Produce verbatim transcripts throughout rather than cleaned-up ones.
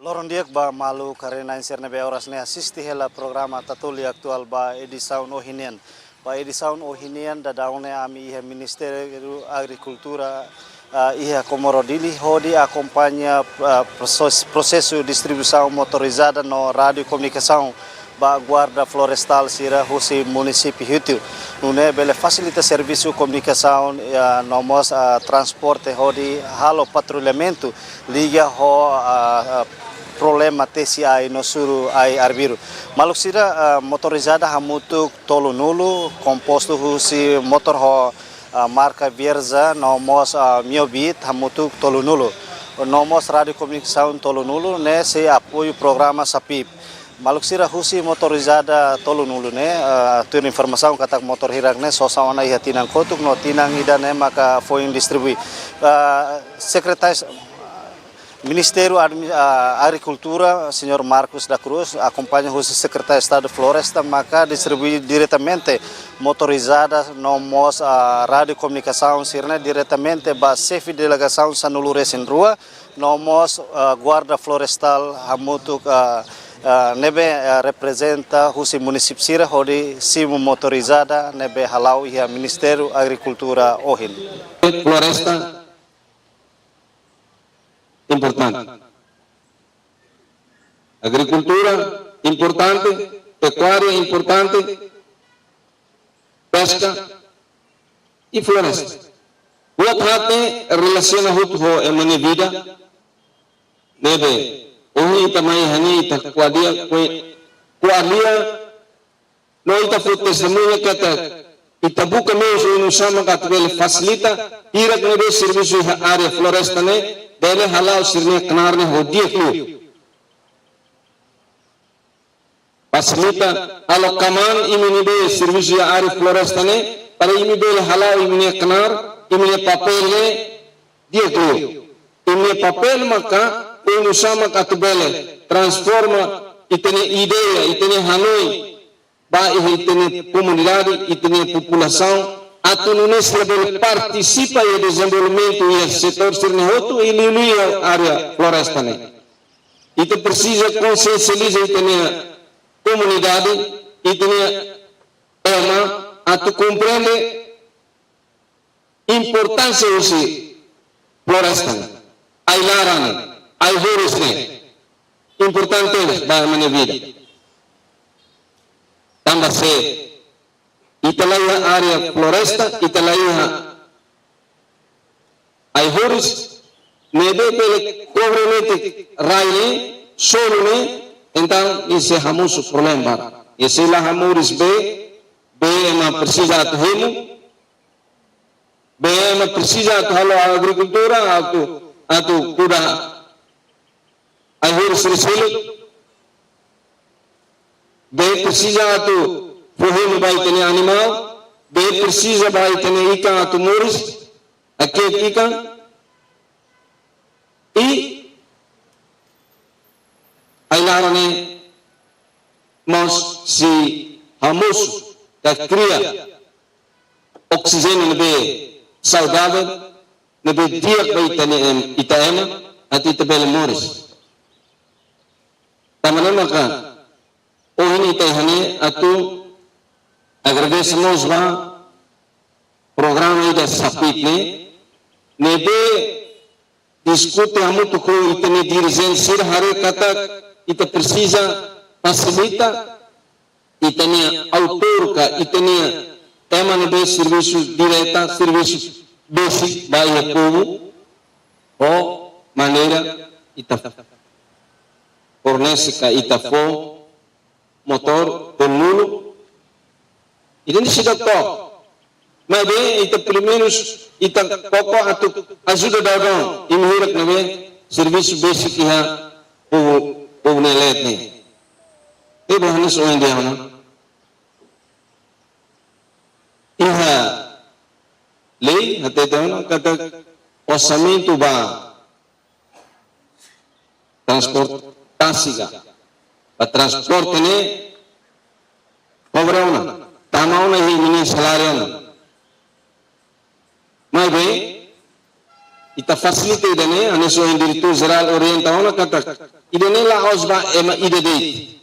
Loron di'ak ba maluk haree-na'in sira ne'ebé oras ne'e asiste hela programa Tatoli Atuál ba edisaun ohin nian. Ba edisaun ohin nian daudaun ne'e ami iha Ministériu Agrikultura, ah, iha Comoro Dili hodi akompaña, ah, proses-, prosesu distribuisaun motorizada no rádiu komunikasaun ba guarda florestál sira husi munisípiu hitu. Nune'e bele fasilita servisu komunikasaun, ah, no mós, ah, transporte hodi halo patrullamentu liga ho, ah, ah, problema tesi ai no suru ai arbiru. Maluk sira, ah, motorizada hamutuk tolunulu, kompostu husi motór ho, ah, marka Veolia, no mós, ah, Miobit hamutuk tolunulu. No mós rádiu komunikasaun tolunulu ne'e sei apoiu programa SAPIP. Maluk sira, husi motorizada tolunulu ne'e, ah, tuir informasaun katak motór hirak ne'e sosa ona iha tinan kotuk no tinan ida ne'e maka foin distribui. Ah, sekretáriu Ministériu Admi-, ah, Agrikultura, Señór Marcos da Cruz, akompaña husi Sekretáriu Estadu Floresta, maka distribui diretamente motorizada no mós, ah, rádiu komunikasaun sira-ne'e diretamente ba xefe delegasaun sanulu-resin-rua, no mós, ah, guarda florestál hamutuk, ah, ah, ne'ebé, ah, reprezenta husi munisípiu sira hodi simu motorizada ne'ebé hala'o iha Ministériu Agrikultura ohin. Floresta importante. Agrikultura importante, pekuária importante, peska i floresta. Buat haat ne'e relasiona hotu ho ema nia vida. Ne'ebé ohin ita mai iha ne'e ita ko'alia, ko'alia no ita fó testemuña katak ita buka meius oinsá maka atu bele fasilita hirak ne'ebé servisu iha área floresta ne'e bele hala'o sira-nia knaar ne'e ho di'ak liu. Fasilita halo kmaan imi ne'ebé servisu iha área floresta ne'e, para imi bele hala'o imi-nia knaar, imi-nia papél ne'e di'ak liu. Imi-nia papél maka oinsá maka atu bele transforma ita-nia ideia, ita-nia hanoin ba iha ita-nia komunidade, ita-nia populasaun, atu nune'e sira bele partisipa iha dezenvolvimentu iha setór sira-ne'e hotu, i liuliu iha área floresta ne'e. Ita presiza konsiensializa ita-nia komunidade, ita-nia ema atu komprende importánsia husi floresta ne'e, ai-laran ne'e, ai-horis ne'e importante ba ema nia vida. Tanba se ita la iha área floresta, ita la iha ai-horis ne'ebé bele kobre netik rai ne'e, solu ne'e, entaun nia sei hamosu problema barak. Nia sei la hamoris bee, bee ema presiza atu hemu, bee ema presiza atu halo agrikultura, atu, atu kuda ai-horis sira seluk. Bee presiza atu fó hemu ba ita-nia animál, bee presiza ba ita-nia ikan atu moris, hakiak ikan. I ai-laran ne'e mós sei hamosu ka kria oksijéniu ne'ebé saudavel, ne'ebé di'ak ba ita-nia em-, ita ema, atu ita bele moris. Tanba ne'e maka ohin ita iha ne'e atu agradese mós ba programa ida SAPIP ne'e, ne'ebé diskute hamutuk ho ita-nia dirijente sira haree katak ita presiza fasilita ita-nia autór ka ita-nia ema ne'ebé servisu direta, servisu besik ba iha povu, ho maneira ita fornese ka ita fó motór tolunulu. Ita-nia sida to. Maibé ita primeiru ita koko atu ajuda daudaun imi hirak ne'ebé servisu besik iha povu, povu nia leet ne'e. Ita hanesan ohin dehan ona. Iha lei hatete ona katak orsamentu ba transportasi ka, ba transporte ne'e kobre ona, tama ona iha imi-nia saláriu ona. Maibé, i ita fasilita ida-ne'e, hanesan diretór jerál orienta ona katak ida-ne'e la'ós ba ema ida de'it.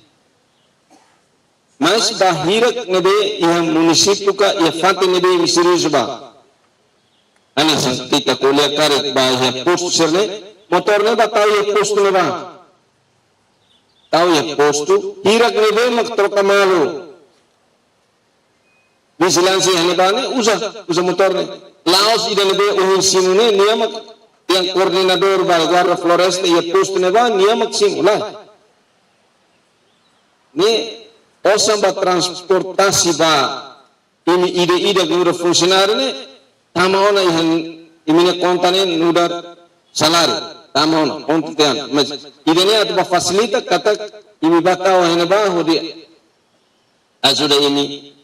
Mas ba hirak ne'ebé iha munisípiu ka iha fatin ne'ebé imi servisu ba. Hanesan ita ko'alia karik ba iha postu sira-ne'e, motór ne'e ba tau iha postu ne'ebá. Tau iha postu, hirak ne'ebé mak troka malu. Vijilánsia iha ne'ebá ne'e uza, uza motór ne'e. La'ós ida ne'ebé ohin simu ne'e, nia mak, yang koordenadór ba guarda floresta iha postu ne'ebá, nia mak simu, lae. Ne'e osan ba transportasi ba imi ida-idak nu'udar funsionáriu ne'e, tama ona iha imi-nia konta ne'e nu'udar saláriu, tama ona, konta tiha ona. Mas ida-ne'e atu ba fasilita katak imi ba tau iha ne'ebá hodi ajuda imi.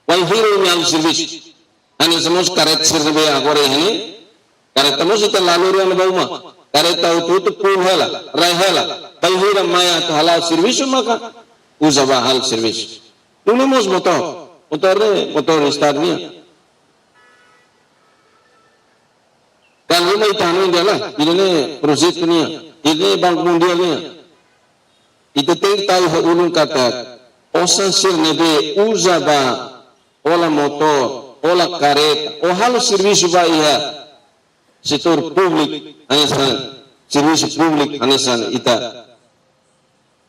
Bainhira imi halo servisu. Hanesan mós kareta sira ne'ebé agora iha ne'e. Kareta mós ita la lori ona ba uma. Kareta hotu-hotu pul hela, rai hela. Bainhira mai atu hala'o servisu maka uza ba halo servisu. Nune'e mós motór. Motór ne'e, motór Estadu nian. Karik ita hanoin dehan lae, ida-ne'e projetu nian, ida-ne'e Banku Mundiál nian. Ita tenke tau iha ulun katak osan sira ne'ebé uza ba hola motór, hola kareta, ou halo servisu ba iha setór públiku, hanesan servisu públiku, hanesan ita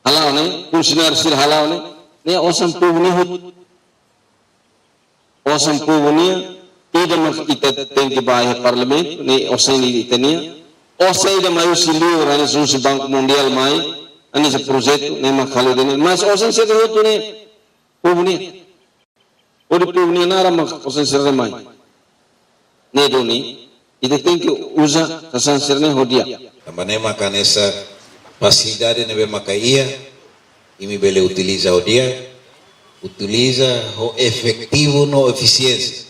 hala'o ne'e, funsionáriu sira hala'o ne'e, ne'e osan povu nia hotu. Osan povu nian, ida mak ita tenke ba iha parlamentu, ne'e osan ida ita-nian. Osan ida mai husi liur, hanesan husi Banku Mundiál mai, hanesan projetu, ne'e mak halo ida-ne'e. Mas osan sira hotu ne'e povu nian. Hodi povu nia naran mak osan sira mai. Ne'e duni, ita tenke uza sasán sira-ne'e ho di'ak. Tanba ne'e maka hanesan fasilidade ne'ebé maka iha, imi bele utiliza ho di'ak, utiliza ho efetivu no efisiénsia.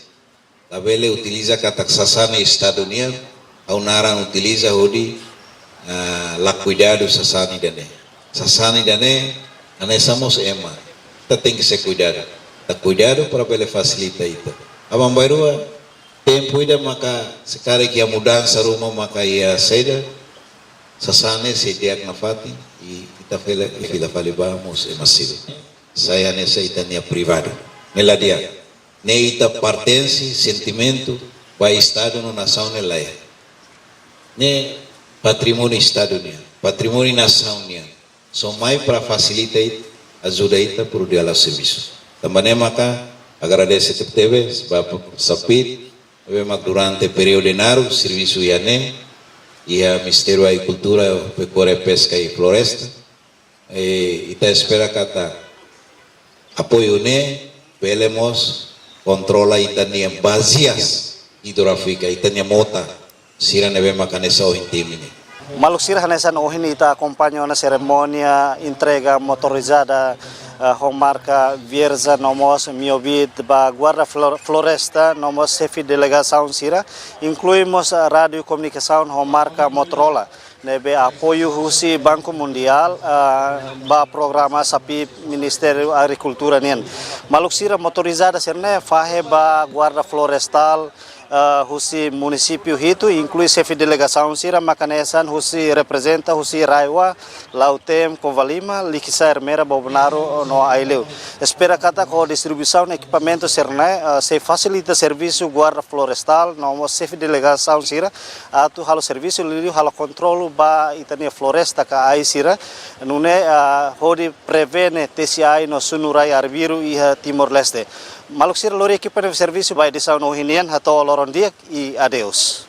Labele utiliza katak sasán ne'e Estadu nian, ha'u naran utiliza hodi, ah, la kuidadu sasán ida-ne'e. Sasán ida-ne'e, hanesan mós ema. Ita tenke sei kuidadu. Ita kuidadu para bele fasilita ita. Aban-bainrua, tempu ida maka se karik iha mudansa ruma maka iha saida, sasán ne'e sei di'ak nafatin, i ita fila, fila fali ba mós ema sira. Sai hanesan ita-nia privadu. Ne'e la di'ak. Ne'e ita pertense, sentimentu, ba Estadu no nasaun ne'e lae. Ne'e patrimóniu Estadu nian, patrimóniu nasaun nian. Só mai para fasilita ita, ajuda ita, para hodi hala'o servisu. Tanba ne'e maka agradese tebetebes ba SAFIT, ne'ebé mak durante períodu naruk servisu iha ne'e, iha Ministériu Agrikultura, Pekuária, Peska i Floresta. Eh, ita espera katak apoiu ne'e bele mós kontrola ita-nia bazias idrográfika, ita-nia mota sira ne'ebé maka hanesan ohin temi ne'e. Maluk sira, hanesan ohin ita akompaña ona serimónia entrega motorizada, eh, ho marka Veerza no mós Miobit ba guarda flor-, floresta no mós xefe delegasaun sira, inklui mós, eh, rádiu komunikasaun ho marka Motorola ne'ebé apoiu husi Banku Mundiál, ah, ba programa SAFIT Ministériu Agrikultura nian. Maluk sira, motorizada sira-ne'e fahe ba guarda florestál, ah, husi munisípiu hitu, inklui xefe delegasaun sira, mak hanesan husi reprezenta husi RAEOA, Lautém, Covalima, Likisá, Ermera, Bobonaro no Aileu. Espera katak ho distribuisaun ekipamentu sira-ne'e, ah, sei fasilita servisu guarda florestál no mós xefe delegasaun sira atu halo servisu liuliu halo kontrolu ba ita-nia floresta ka ai sira, nune'e, ah, hodi prevene tesi ai no sunu rai arbiru iha Timor-Leste. Maluk sira, lori ekipa ne'ebé servisu ba edisaun ohin nian, hato'o loron di'ak i adeus.